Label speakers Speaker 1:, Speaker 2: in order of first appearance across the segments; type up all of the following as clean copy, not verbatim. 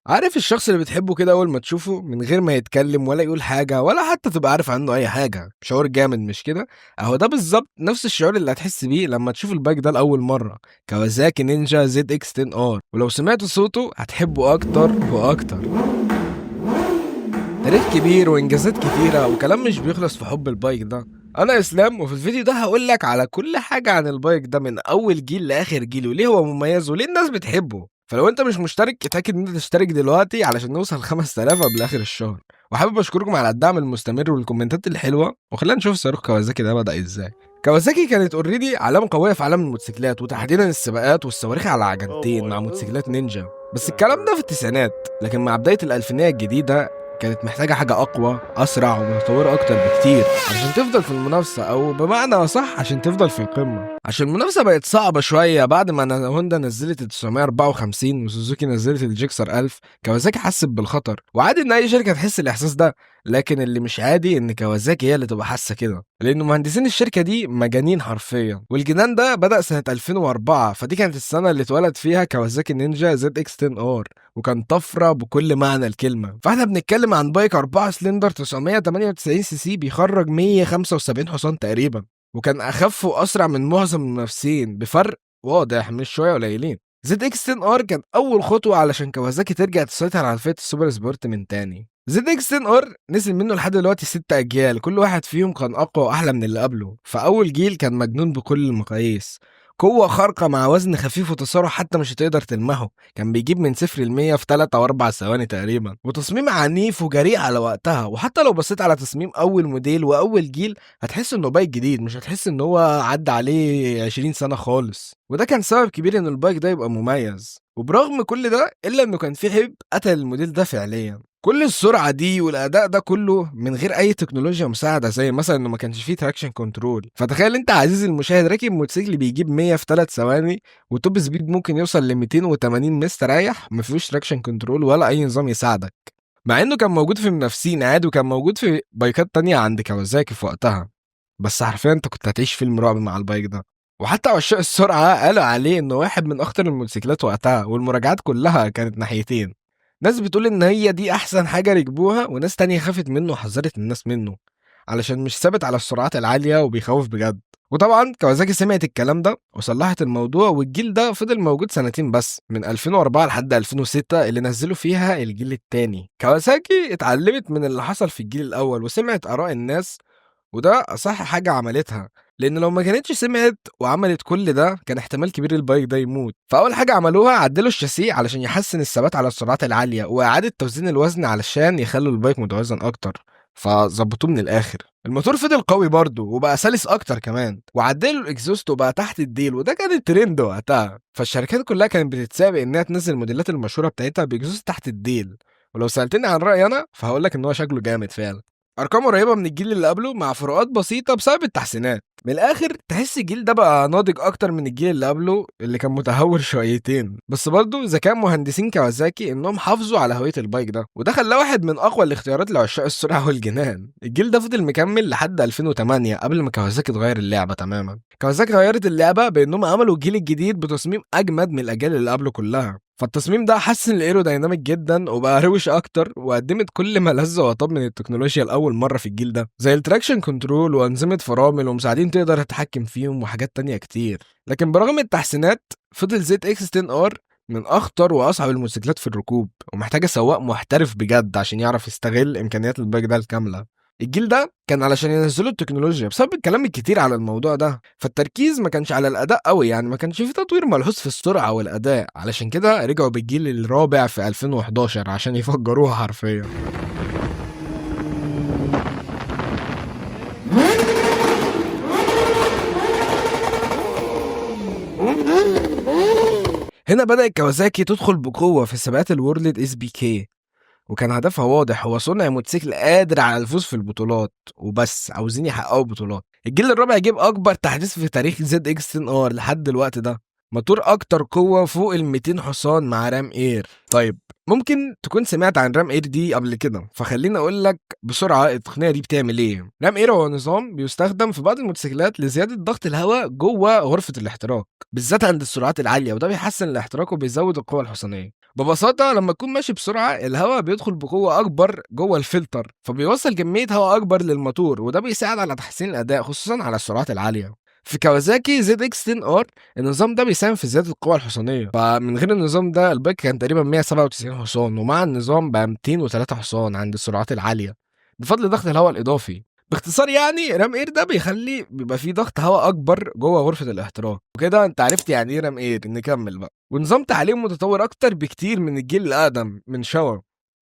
Speaker 1: عارف الشخص اللي بتحبه كده أول ما تشوفه من غير ما يتكلم ولا يقول حاجة ولا حتى تبقى عارف عنه أي حاجة؟ شعور جامد مش كده؟ أهو ده بالظبط نفس الشعور اللي هتحس بيه لما تشوف ال bike ده لأول مرة، كawasaki نينجا ZX 10 R. ولو سمعت صوته هتحبه أكتر وأكتر. تاريخ كبير وإنجازات كتيرة وكلام مش بيخلص في حب ال bike ده. انا اسلام، وفي الفيديو ده هقول لك على كل حاجة عن ال bike ده من اول جيل لاخر جيل، وليه هو مميز وليه الناس بتحبه. فلو انت مش مشترك اتاكد ان انت تشترك دلوقتي علشان نوصل 5000 قبل اخر الشهر. وحابب اشكركم على الدعم المستمر والكومنتات الحلوة. وخلينا نشوف صاروخ كوازاكي ده بدا ازاي. كوازاكي كانت already علامة قوية في عالم الموتوسيكلات، وتحديدا السباقات والصواريخ على عجلتين مع موتوسيكلات نينجا، بس الكلام ده في التسعينات. لكن مع بداية الالفينيه الجديدة كانت محتاجة حاجة أقوى، أسرع ومتطورة أكتر بكتير عشان تفضل في المنافسة، أو بمعنى أصح عشان تفضل في القمة. عشان المنافسة بقت صعبة شوية بعد ما هوندا نزلت ال 954 وسوزوكي نزلت الجيكسر 1000. كوازاكي حست بالخطر، وعادي إن أي شركة تحس الإحساس ده، لكن اللي مش عادي إن كوازاكي هي اللي تبقى حاسة كده، لأن مهندسين الشركة دي مجانين حرفيا. والجنان ده بدأ سنة 2004، فدي كانت السنة اللي اتولد فيها كوازاكي نينجا ZX 10 R، وكان طفرة بكل معنى الكلمة. فاحنا بنتكلم عن bike 4 سلندر 998 سي سي بيخرج 175 حصان تقريبا، وكان اخف واسرع من معظم المنافسين بفرق واضح مش شوية قليلين. ZX 10 R كان اول خطوة علشان كوازاكي ترجع تسيطر على فئة ال super sport من تاني. ZX 10 R نزل منه لحد دلوقتي 6 اجيال، كل واحد فيهم كان اقوى واحلى من اللي قبله. فاول جيل كان مجنون بكل المقاييس، قوة خارقة مع وزن خفيف وتسارع حتى مش هتقدر تلمحه، كان بيجيب من 0 ل100 في 3 أو 4 ثواني تقريبا، وتصميم عنيف وجريء على وقتها. وحتى لو بصيت على تصميم أول موديل وأول جيل هتحس إنه bike جديد، مش هتحس إن هو عدى عليه 20 سنة خالص، وده كان سبب كبير إن ال bike ده يبقى مميز. وبرغم كل ده إلا إنه كان في عيب قتل الموديل ده فعليا. كل السرعة دي والأداء ده كله من غير أي تكنولوجيا مساعدة، زي مثلا إنه ما كانش فيه traction control. فتخيل أنت عزيزي المشاهد راكب موتوسيكل بيجيب 100 في 3 ثواني و top speed ممكن يوصل ل 280 مستريح، ما فيهوش traction control ولا أي نظام يساعدك، مع إنه كان موجود في منافسين عادي وكان موجود في بايكات تانية عند كوازاكي في وقتها، بس حرفيا أنت كنت هتعيش فيلم رعب مع ال bike ده. وحتى عشاق السرعة قالوا عليه إنه واحد من أخطر الموتوسيكلات وقتها، والمراجعات كلها كانت ناحيتين، ناس بتقول ان هي دي احسن حاجة ركبوها، وناس تانية خافت منه وحذرت الناس منه علشان مش ثابت على السرعات العالية وبيخوف بجد. وطبعا كوازاكي سمعت الكلام ده وصلحت الموضوع، والجيل ده فضل موجود سنتين بس من 2004 لحد 2006 اللي نزلوا فيها الجيل التاني. كوازاكي اتعلمت من اللي حصل في الجيل الاول وسمعت اراء الناس، وده اصح حاجة عملتها، لان لو ما كانتش سمعت وعملت كل ده كان احتمال كبير ال bike ده يموت. فاول حاجة عملوها عدلوا الشاسيه علشان يحسن الثبات على السرعات العالية، واعاده توزين الوزن علشان يخلوا ال bike متوازن اكتر، فظبطوه من الاخر. الموتور فضل قوي برضه وبقى سلس اكتر كمان، وعدلوا ال exhaust وبقى تحت الديل، وده كان الترند وقتها. فالشركات كلها كانت بتتسابق انها تنزل الموديلات المشهورة بتاعتها ب exhaust تحت الديل. ولو سالتني عن رايي انا فهقول لك ان هو شكله جامد فعلا. ارقام قريبه من الجيل اللي قبله مع فروقات بسيطة بسبب التحسينات. من الاخر تحس الجيل ده بقى ناضج اكتر من الجيل اللي قبله اللي كان متهور شويتين، بس برضه ذكاء مهندسين كوازاكي انهم حافظوا على هوية ال bike ده، وده خلاه واحد من اقوى الاختيارات لعشاق السرعة والجنان. الجيل ده فضل مكمل لحد 2008 قبل ما كوازاكي تغير اللعبة تماما. كوازاكي غيرت اللعبة بانهم عملوا الجيل الجديد بتصميم اجمد من الاجيال اللي قبله كلها. فالتصميم ده حسن ال aerodynamic جدا وبقى روش اكتر، وقدمت كل ما لذ وطاب من التكنولوجيا لاول مرة في الجيل ده، زي ال traction control وانظمة فرامل ومساعدين تقدر تتحكم فيهم وحاجات تانية كتير. لكن برغم التحسينات فضل ZX 10 R من اخطر واصعب الموتوسيكلات في الركوب، ومحتاجة سواق محترف بجد عشان يعرف يستغل امكانيات ال bike ده الكاملة. الجيل ده كان علشان ينزلوا التكنولوجيا بسبب الكلام الكتير على الموضوع ده، فالتركيز ما كانش على الاداء قوي، يعني ما كانش في تطوير ملحوظ في السرعة والاداء. علشان كده رجعوا بالجيل الرابع في 2011 عشان يفجروها حرفيا. هنا بدأت كوازاكي تدخل بقوة في سباقات ال World SBK، وكان هدفها واضح، هو صنع موتوسيكل قادر على الفوز في البطولات وبس، عاوزين يحققوا بطولات. الجيل الرابع جيب اكبر تحديث في تاريخ ZX 10 R لحد الوقت ده، موتور اكتر قوة فوق ال 200 حصان مع ram air. طيب ممكن تكون سمعت عن ram air دي قبل كده، فخليني اقول لك بسرعة التقنية دي بتعمل ايه. ram air هو نظام بيستخدم في بعض الموتوسيكلات لزيادة ضغط الهواء جوه غرفة الاحتراق، بالذات عند السرعات العالية، وده بيحسن الاحتراق وبيزود القوة الحصانيه. ببساطة لما تكون ماشي بسرعة الهواء بيدخل بقوة اكبر جوه الفلتر، فبيوصل كمية هواء اكبر للموتور، وده بيساعد على تحسين الاداء خصوصا على السرعات العالية. في كوازاكي ZX 10 R النظام ده بيساهم في زيادة القوة الحصانيه، فمن غير النظام ده ال bike كان تقريبا 197 حصان، ومع النظام بقى 203 حصان عند السرعات العالية بفضل ضغط الهواء الاضافي. باختصار يعني ram air ده بيخلي بيبقى فيه ضغط هواء اكبر جوه غرفة الاحتراق، وكده انت عرفت يعني ايه ram air. نكمل بقى. ونظام تعليق متطور اكتر بكتير من الجيل الاقدم من شوا.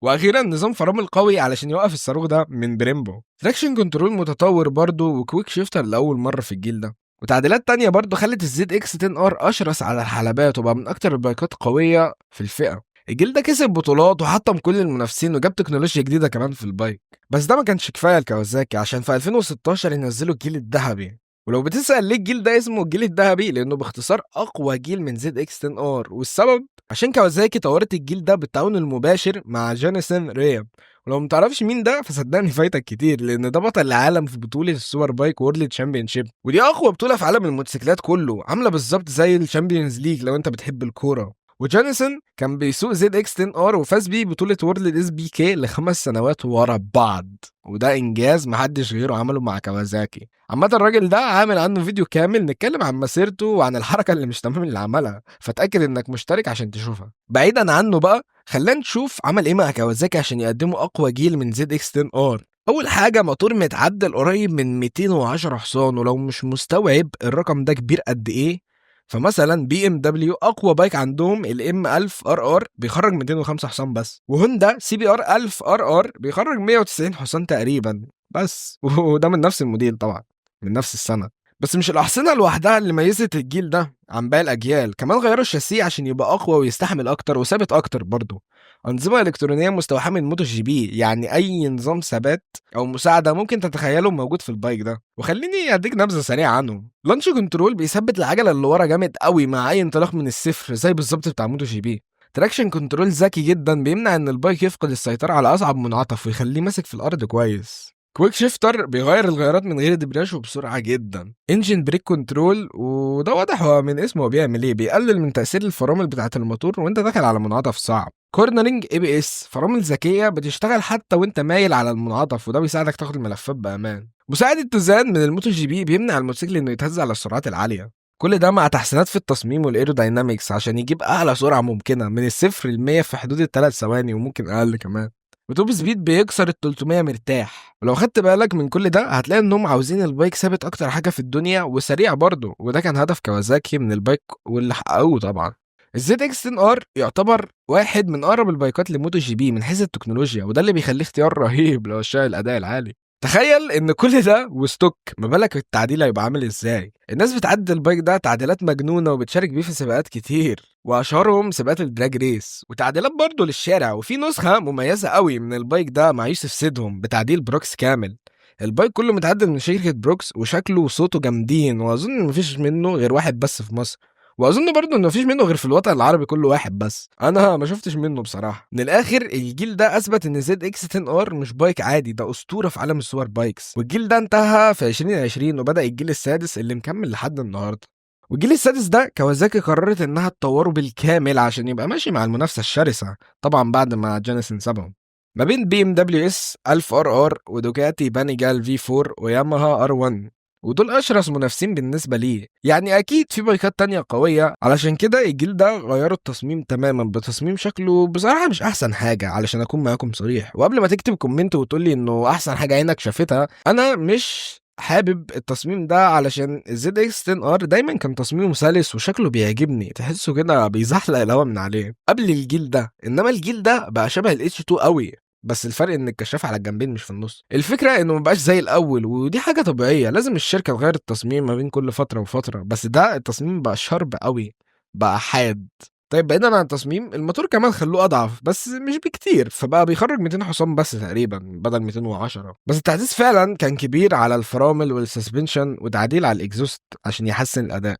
Speaker 1: واخيرا نظام فرامل قوي علشان يوقف الصاروخ ده من Brembo. traction control متطور برضه، و quick shifter لاول مرة في الجيل ده، وتعديلات تانية برضه خلت ال ZX 10 R اشرس على الحلبات وبقى من اكتر البايكات قوية في الفئة. الجيل ده كسب بطولات وحطم كل المنافسين وجاب تكنولوجيا جديدة كمان في ال bike، بس ده ما كانش كفاية لكوازاكي عشان في 2016 ينزلوا الجيل الذهبي. ولو بتسأل ليه الجيل ده اسمه الجيل الذهبي، لانه باختصار اقوى جيل من ZX 10 R، والسبب عشان كوازاكي طورت الجيل ده بالتعاون المباشر مع جوناثان ريا. ولو متعرفش مين ده فصدقني فايتك كتير، لان ده بطل العالم في بطوله ال Superbike World Championship، ودي اقوى بطوله في عالم الموتوسيكلات كله، عامله بالظبط زي ال Champions League لو انت بتحب الكورة. وجوناثان كان بيسوق ZX 10 R وفاز بيه بطولة World SBK ل5 سنوات ورا بعض، وده انجاز محدش غيره عمله مع كوازاكي. عامة الراجل ده عامل عنه فيديو كامل نتكلم عن مسيرته وعن الحركة اللي مش تمام اللي عملها، فاتأكد انك مشترك عشان تشوفها. بعيدا عنه بقى، خلينا نشوف عمل ايه مع كوازاكي عشان يقدموا اقوى جيل من ZX 10 R. اول حاجة موتور متعدل قريب من 210 حصان، ولو مش مستوعب الرقم ده كبير قد ايه، فمثلا BMW اقوى bike عندهم ال M 1000 RR بيخرج 205 حصان بس، وهوندا CBR 1000 RR بيخرج 190 حصان تقريبا بس، وده من نفس الموديل طبعا من نفس السنه. بس مش الاحصنه لوحدها اللي ميزت الجيل ده عن باقي الاجيال، كمان غيروا الشاسيه عشان يبقى اقوى ويستحمل اكتر وثابت اكتر برضه. انظمة الكترونية مستوحاة من MotoGP، يعني اي نظام ثبات او مساعدة ممكن تتخيله موجود في ال bike ده. وخليني اديك نبذه سريعة عنه. launch control بيثبت العجلة اللي ورا جامد قوي مع اي انطلاق من الصفر زي بالظبط بتاع MotoGP. traction control ذكي جدا بيمنع ان ال bike يفقد السيطرة على اصعب منعطف ويخليه ماسك في الارض كويس. quick shifter بيغير الغيارات من غير دبرياج وبسرعة جدا. engine brake control، وده واضح هو من اسمه هو بيعمل ايه، بيقلل من تاثير الفرامل بتاعه الموتور وانت داخل على منعطف صعب. cornering ABS، فرامل ذكية بتشتغل حتى وانت مايل على المنعطف، وده بيساعدك تاخد الملفات بامان. مساعد اتزان من ال MotoGP بيمنع الموتوسيكل انه يتهز على السرعات العالية. كل ده مع تحسينات في التصميم وال aerodynamics عشان يجيب اعلى سرعة ممكنة من الصفر للمية في حدود ال3 ثواني وممكن اقل كمان، و top speed بيكسر ال 300 مرتاح. ولو خدت بالك من كل ده هتلاقي انهم عاوزين ال bike ثابت اكتر حاجة في الدنيا وسريع برضه، وده كان هدف كوازاكي من ال bike واللي حققوه طبعا. ال ZX 10 R يعتبر واحد من اقرب البايكات ل MotoGP من حيث التكنولوجيا، وده اللي بيخليه اختيار رهيب لعشاق الاداء العالي. تخيل ان كل ده و stock، ما بالك التعديل هيبقى عامل ازاي. الناس بتعدل ال bike ده تعديلات مجنونة وبتشارك بيه في سباقات كتير، واشهرهم سباقات ال drag race وتعديلات برضه للشارع. وفي نسخه مميزة قوي من ال bike ده مع يوسف سيدهم بتعديل Brooks كامل. ال bike كله متعدل من شركة Brooks وشكله وصوته جامدين، واظن مفيش منه غير واحد بس في مصر، واظن برضه ان مفيش منه غير في الوطن العربي كله واحد بس، انا ما شفتش منه بصراحه. من الاخر الجيل ده اثبت ان ZX 10 R مش bike عادي، ده اسطورة في عالم ال super bikes. والجيل ده انتهى في 2020 وبدا الجيل السادس اللي مكمل لحد النهارده. والجيل السادس ده كوازاكي قررت انها تطوره بالكامل عشان يبقى ماشي مع المنافسة الشرسة، طبعا بعد ما جوناثان سابهم، ما بين BMW S 1000 RR ودوكاتي Panigale V4 وياماها R1، ودول اشرس منافسين بالنسبة ليه. يعني اكيد في بايكات تانية قويه، علشان كده الجيل ده غيروا التصميم تماما بتصميم شكله بصراحة مش احسن حاجة علشان اكون معاكم صريح. وقبل ما تكتب comment وتقول لي انه احسن حاجة عينك شافتها، انا مش حابب التصميم ده علشان ال ZX 10 R دايما كان تصميمه سلس وشكله بيعجبني، تحسه كده بيزحلق الهوا من عليه قبل الجيل ده. انما الجيل ده بقى شبه ال H2 قوي، بس الفرق ان الكشاف على الجنبين مش في النص. الفكرة انه مبقاش زي الاول، ودي حاجة طبيعيه، لازم الشركة تغير التصميم ما بين كل فترة وفتره، بس ده التصميم بقى sharp قوي، بقى حاد. طيب بعيدا عن التصميم، الموتور كمان خلوه اضعف بس مش بكتير، فبقى بيخرج 200 حصان بس تقريبا بدل 210. بس التحديث فعلا كان كبير على الفرامل وال suspension وتعديل على ال exhaust عشان يحسن الاداء.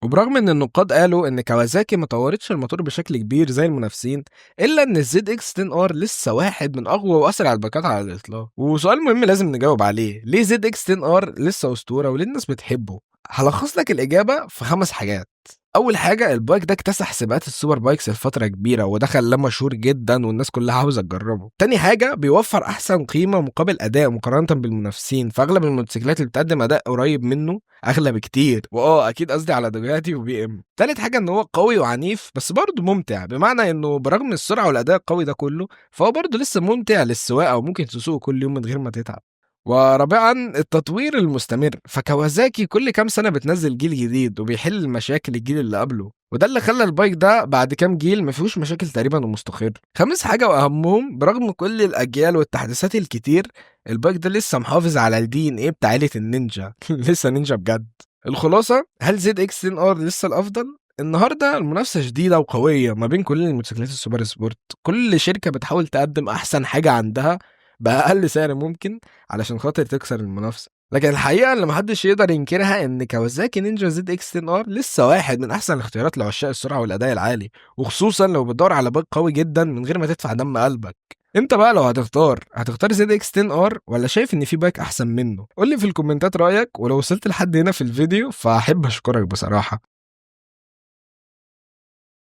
Speaker 1: وبرغم ان النقاد قالوا ان كوازاكي ما طورتش الموتور بشكل كبير زي المنافسين، الا ان ال ZX 10 R لسه واحد من اقوى واسرع البايكات على الاطلاق. وسؤال مهم لازم نجاوب عليه، ليه ZX 10 R لسه اسطورة وليه الناس بتحبه؟ هلخص لك الاجابة في خمس حاجات. اول حاجه، ال bike ده اكتسح سباقات ال super bikes لفترة كبيره، وده خلاه مشهور جدا والناس كلها عاوزه تجربه. تاني حاجه، بيوفر احسن قيمة مقابل اداء مقارنة بالمنافسين، فاغلب الموتوسيكلات اللي بتقدم اداء قريب منه اغلى بكتير، واه اكيد قصدي على دوجاتي وبي ام. تالت حاجه، ان هو قوي وعنيف بس برضه ممتع، بمعنى انه برغم السرعة والاداء القوي ده كله فهو برضه لسه ممتع للسواقه وممكن تسوقه كل يوم من غير ما تتعب. ورابعا، التطوير المستمر، فكوازاكي كل كام سنة بتنزل جيل جديد وبيحل مشاكل الجيل اللي قبله، وده اللي خلى ال bike ده بعد كام جيل ما فيهوش مشاكل تقريبا ومستقر. خامس حاجة واهمهم، برغم كل الاجيال والتحديثات الكتير ال bike ده لسه محافظ على ال DNA بتاع عيله النينجا، لسه نينجا بجد. الخلاصه، هل ZX 10 R لسه الافضل؟ النهارده المنافسة شديدة وقويه ما بين كل الموتوسيكلات ال super sport، كل شركة بتحاول تقدم احسن حاجة عندها باقل سعر ممكن علشان خاطر تكسر المنافسه. لكن الحقيقة اللي محدش يقدر ينكرها ان كawasaki نينجا ZX 10 R لسه واحد من احسن الاختيارات لعشاق السرعة والاداء العالي، وخصوصا لو بتدور على bike قوي جدا من غير ما تدفع دم قلبك. انت بقى لو هتختار، هتختار ZX 10 R ولا شايف ان في bike احسن منه؟ قول لي في الكومنتات رايك، ولو وصلت لحد هنا في الفيديو فاحب اشكرك بصراحه.